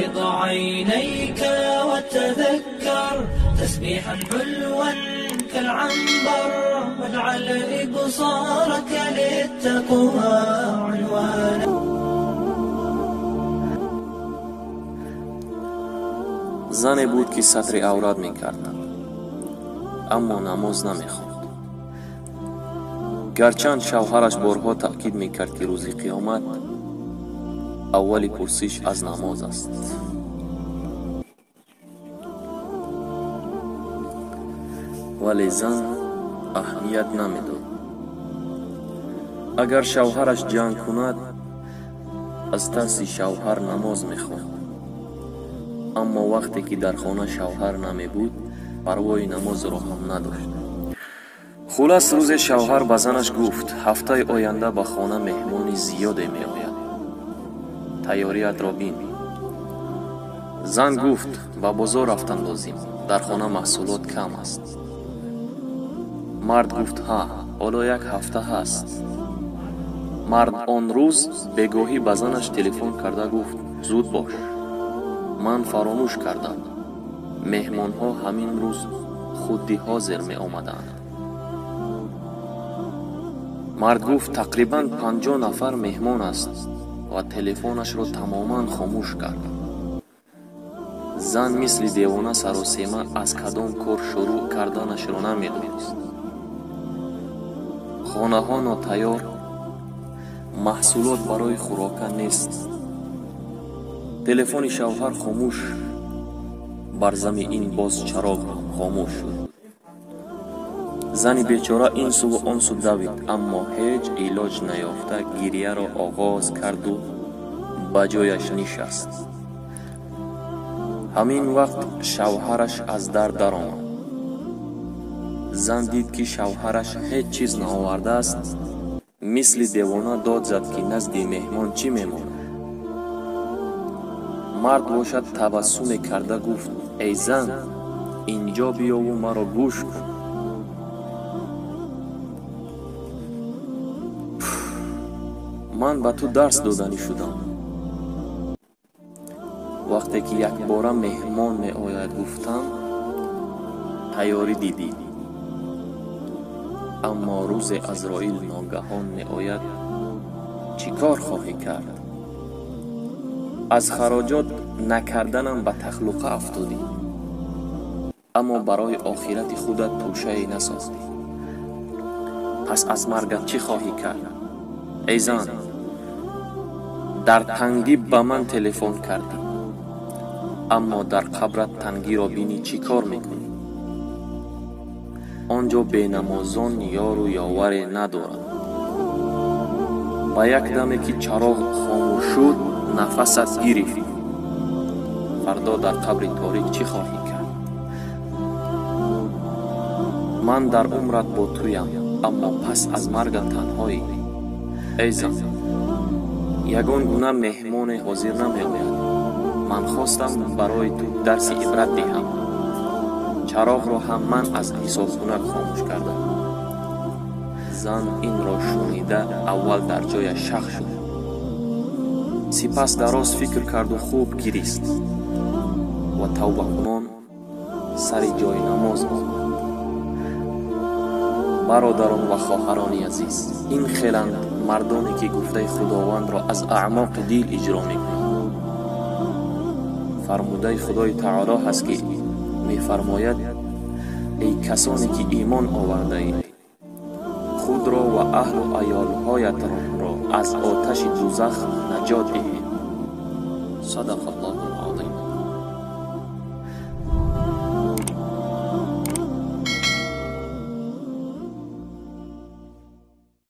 أغمض عينيك وتذكر تسبيحا حلوا كالعنبر، واجعل إبصارك للتقوى عنوانا. Зане буд, ки сатри аврат мекард, аммо намоз намехонд. Гарчанд шавҳараш борҳо таъкид мекард, ки рӯзи қиёмат аввали пурсиш аз намоз аст. Вале зан аҳамият намедод. Агар шавҳараш ҷанг кунад, аз тарси шавҳар намоз мехонд. Аммо вақте ки дар хона шавҳар намебуд, парвои намозро ҳам надошт. Хулас, рӯзе шавҳар ба занаш гуфт: ҳафтаи оянда ба хона меҳмони зиёде меояд, тайёриятро бин. Зан гуфт: ба бозор рафтан лозим, дар хона маҳсулот кам аст. Мард гуфт: ҳа, ҳоло як ҳафта ҳаст. Мард он рӯз бегоҳӣ ба занаш телефон карда гуфт: зуд бош, ман фаромӯш кардам, меҳмонҳо ҳамин рӯз худи ҳозир меомаданд. Мард гуфт: тақрибан 50 нафар меҳмон аст, ва телефонашро тамоман хомӯш кард. Зан мисли девона саросема аз кадом кор шурӯъ карданашро намедонист. Хонаҳо нотайёр, маҳсулот барои хӯрока нест. Телефони шавҳар хомӯш, бар зами ин боз чароғ хомӯш шуд. Зани бечора ин суву он су давид, аммо ҳеҷ илоҷ наёфта гирияро оғоз карду ба ҷояш нишаст. Ҳамин вақт шавҳараш аз дар даромад. Зан дид, ки шавҳараш ҳеҷ чиз наовардааст, мисли девона дод зад, ки назди меҳмон чӣ мемонад. Мард бошад табассуме карда гуфт: эй зан, инҷо биёву маро гӯш кун. Ман ба ту дарс доданӣ шудам. Вақте ки якбора меҳмон меояд, гуфтам, тайёрӣ дидӣ. Аммо рӯзе Азроил ногаҳон меояд, чӣ кор хоҳӣ кард? Аз хароҷот накарданам ба тахлуқа афтодӣ, аммо барои охирати худат тӯшае насохтӣ. Пас аз маргат чӣ хоҳӣ кард? Эй зан, дар тангӣ ба ман телефон кардӣ, аммо дар қабрат тангиро бинӣ чӣ кор мекунӣ? Он ҷо бенамозон ёру ёваре надорад. Ба як даме ки чароғ хомӯш шуд, нафасат гирифт. Фардо дар қабри торик чӣ хоҳӣ кард? Ман дар умрат бо туям, аммо пас аз маргат танҳоӣ. Эй зан, ягон гуна меҳмоне ҳозир намеояд. Ман хостам барои ту дарси ибрат диҳам. Чароғро ҳам ман аз ҳисобкунак хомӯш кардам. Зан инро шунида аввал дар ҷояш шах шуд. Сипас дароз фикр карду хуб гирист ва тавбакунон сари ҷои намоз омад. Бародарон ва хоҳарони азиз, ин хеланд мардоне, ки гуфтаи Худовандро аз аъмоқи дил иҷро мекунанд. Фармудаи Худои Таоло ҳаст, ки мефармояд: эй касоне ки имон овардаед, худро ва аҳлу аёлҳоятонро аз оташи дузах наҷот диҳед. Садақа Аллоҳ.